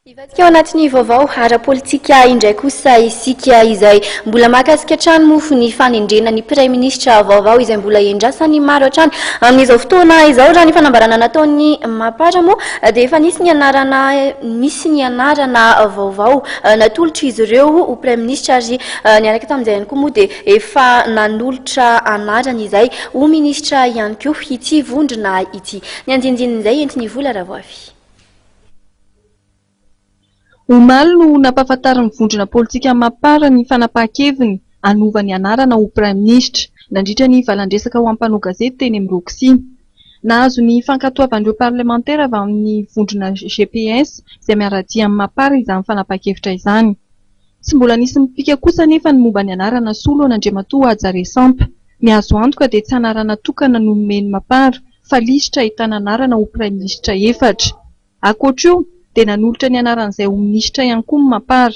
Hivadika ao anatin'ny vaovao ara-politika indray kosa isika izay mbola mahakasika hatrany moa ny fanendrena ny praiminisitra vaovao izay mbola endrasan'ny maro hatrany amin'izao fotoana izao. Raha ny fanambarana nataon'ny Mapar moa dia efa nisy ny anarana nisy ny anarana vaovao natolotr'izy ireo ho praiminisitra ary niaraka tamin'izay ihany koa moa dia efa nanolotra anarana izay ho minisitra ihany koa ity vondrona ity. Ny andinindin'izay entin'i Vola Ravoavy. Omaly no nampahafantarin'ny vondrona politika Mapar ny fanapahan-keviny hanova ny anarana ho Praiminisitra, nandritra ny valan-dresaka ho an'ny mpanao gazety teny amin'ny Roxy. Nahazo ny fankatoavan'ireo parlemantera avy amin'ny vondrona gps izay miara-dia amin'ny Mapar izany fanapahan-kevitra izany. Tsy mbola nisy nipika kosa anefa ny momba ny anarana solo an'Andriamatoa Haja Resampa. Ny azo antoka dia tsy anarana tokana no nomen'ny Mapar fa lisitra ahitana anarana ho Praiminisitra efatra. Ankoatra io, dia nanolotra ny anaran'izay ho minisitra ihany koa ny Mapar.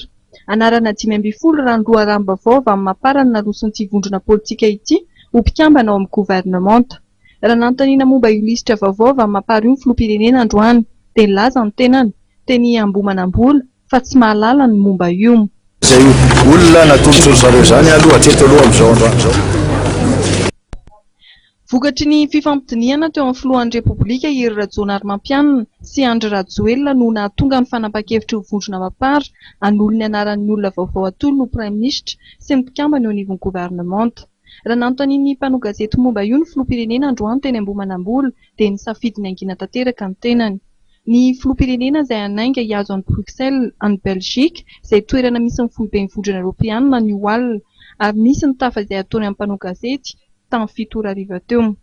Anarana 15 raha ny loharanom-baovao avy amin'ny Mapar no naroson'ity vondrona politika ity ho mpikambana ao amin'ny governemanta. Raha nanontaniana momba io lisitra vaovao avy amin'ny Mapar io ny filoham-pirenena androany, dia nilaza ny tenany, teny Ambohimanambola, fa tsy mahalala ny momba io. Izay olona natolotry ry zareo izany aloha hatreto aloha amin'izao androany izao. Vokatry ny fifampidinihana teo amin'ny filohan'ny Repoblika Hery Rajaonarimampianina sy Andry Rajoelina no nahatonga ny fanapahan-kevitry ny vondrona Mapar hanolo ny anaran'ny olona vaovao atolony ho Praiminisitra sy ny mpikambana eo anivon'ny governemanta. Raha nanontanian'ny mpanao gazety momba io ny filoham-pirenena androany teny Ambohimanambola dia nisafidy ny hangina tanteraka ny tenany. Ny filoham-pirenena izay hanainga hihazo an'i Bruxelles any Belgique izay toerana misy ny foiben'ny vondrona Eoropeanina anio alina ary misy ny tafa izay hataony amin'ny mpanao gazety tamin'ny 7 ora hariva teo.